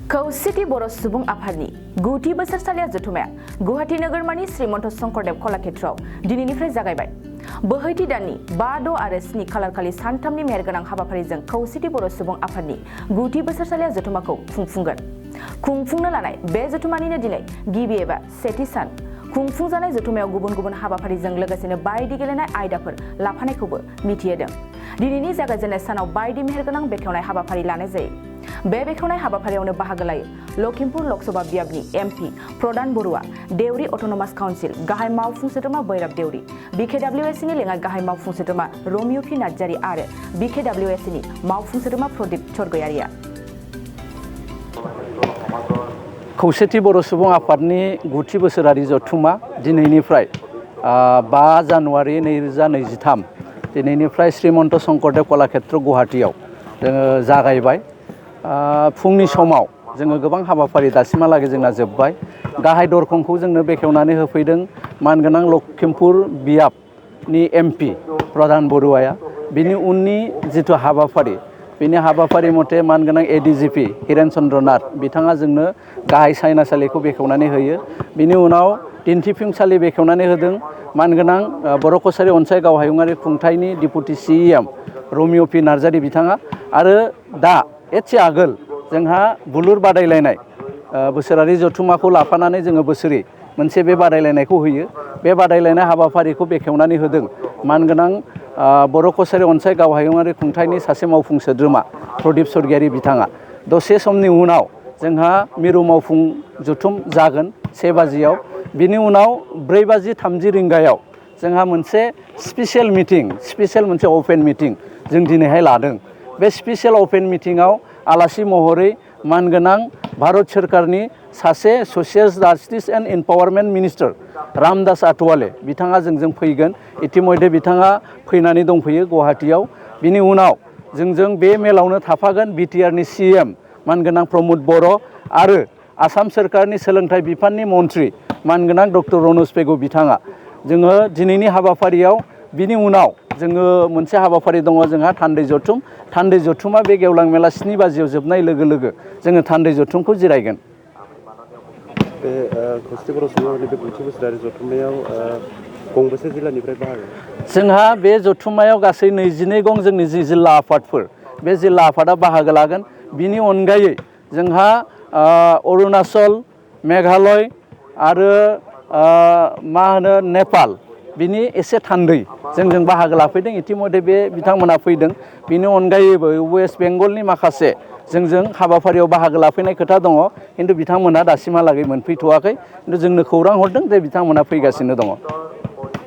खौसेथि बर' सुबुं आफादनि 9थि बोसोरसालिया जथुमाया गुवाहाटी नोगोरमानि श्रीमन्त शंकरदेव कलाक्षेत्रआव दिनैनिफ्राय जागायबाय। बोहैथि दाननि 5, 6 आरो 7 खालारखालि सानथामनि मेहेरगोनां हाबाफारिजों खौसेथि बर' सुबुं आफादनि 9थि बोसोरसालिया जथुमाखौ खुंफुंगोन। खुंफुंनो लानाय बे जथुमानिनो दिनै गिबि एबा सेथि सान। खुंफुंजानाय जथुमायाव गुबुन गुबुन हाबाफारिजों लोगोसेनो बायदि गेलेनाय आयदाफोर लाफानायखौबो मिथिहोदों। दिनैनि जागायजेननाय सानाव बायदि मेहेरगोनां बेखेवनाय हाबाफारि लानाय जायो। बे बेखेवनाय हाबाफारियावनो बाहागो लायो लखिमपुर लकसभा बियाबनि एमपि प्रदान बरुवा, देउरि अट'नमास काउन्सिल गाहाय मावफुं सोद्रोमा बैराब देउरि, बिकेडब्लिउएसनि लेङाइ गाहाय मावफुं सोद्रोमा रमिउ पि नार्जारि आरो बिकेडब्लिउएसनि मावफुं सोद्रोमा प्रदीप सरगयारिया। खौसेथि बर' सुबुं आफादनि 9थि बोसोरारि जथुमा दिनैनिफ्राय 5 जानुवारि 2023 दिनैनिफ्राय श्रीमन्त शंकरदेव कलाक्षेत्र गुवाहाटीयाव जोङो जागायबाय। फुंनि समाव जोङो गोबां हाबाफारि दासिमहालागै जोंना जोब्बाय। गाहाय दरखंखौ जोंनो बेखेवनानै होफैदों मानगोनां लखिमपुर बियाबनि एमपि प्रदान बरुवाया। बिनि उननि जिथु हाबाफारि बेनि हाबाफारि मथे मानगोनां एडिजिपि हिरेन चन्द्र नाथ बिथाङा जोंनो गाहाय सायनासालिखौ बेखेवनानै होयो। बिनि उनाव दिन्थिफुंसालि बेखेवनानै होदों मानगोनां बर' कछारी अनसाय गावहायुङारि खुंथायनि डिपुटि सिएम रमिउ पि नार्जारि बिथाङा। आरो दा एसे आगोल जोंहा बुलुर बादायलायनाय बोसोरारि जथुमाखौ लाफानानै जोङो बोसोरै मोनसे बे बादायलायनायखौ होयो। बे बादायलायनाय हाबाफारिखौ बेखेवनानै होदों मानगोनां बर' कछारी अनसाय गावहायुङारि खुंथायनि सासे मावफुं सोद्रोमा प्रदीप सरगयारि बिथाङा। दसे समनि उनाव जोंहा मिरु मावफुं जथुम जागोन 1 बाजियाव। बिनि उनाव 4:30 रिंगायाव जोंहा मोनसे स्पेसियेल मोनसे अपेन मिटिं जों दिनैहाय लादों। बे स्पेसियेल अपेन मिटिङाव आलासि महरै मानगोनां भारत सोरखारनि सासे social justice and empowerment minister Ramdas Athawale बिथाङा जोंजों फैगोन। इतिमध्य बिथाङा फैनानै दंफैयो गुवाहाटीयाव। बिनि उनाव जोंजों बे मेलावनो थाफागोन बिटिआरनि सिएम मानगोनां प्रमद बर' आरो आसाम सोरखारनि सोलोंथाइ बिफाननि मन्थ्रि मानगोनां डक्टर रनज पेगु बिथाङा। जोङो दिनैनि हाबाफारियाव बिनि उनाव जोङो मोनसे हाबाफारि दङ जोंहा थान्दै जथुम। थान्दै जथुमा बे गेवलां मेला 7 बाजियाव जोबनाय लोगो लोगो जोङो थान्दै जथुमखौ जिरायगोन। बे खौसेथि बर' सुबुं आफादनि बे 9थि बोसोरारि जथुम्मायाव गंबेसे जिल्लानिफ्राय बाहागो? जोंहा बे जथुम्मायाव गासै 22 गं जोंनि जि जिल्ला आफादफोर बे जिल्ला आफादा बाहागो लागोन। बिनि अनगायै जोंहा अरुणाचल, मेघालय आरो नेपाल बिनि एसे थान्दै जोंजों बाहागो लाफैदों। इतिमध्य बे बिथांमोना फैदों। बिनि अनगायैबो वेस्ट बेंगलनि माखासे जोंजों हाबाफारियाव बाहागो लाफैनाय खोथा दङ, खिन्थु बिथांमोना दासिमहालागै मोनफैथ'वाखै। खिन्थु जोंनो खौरां हरदों जे बिथांमोना फैगासिनो दङ।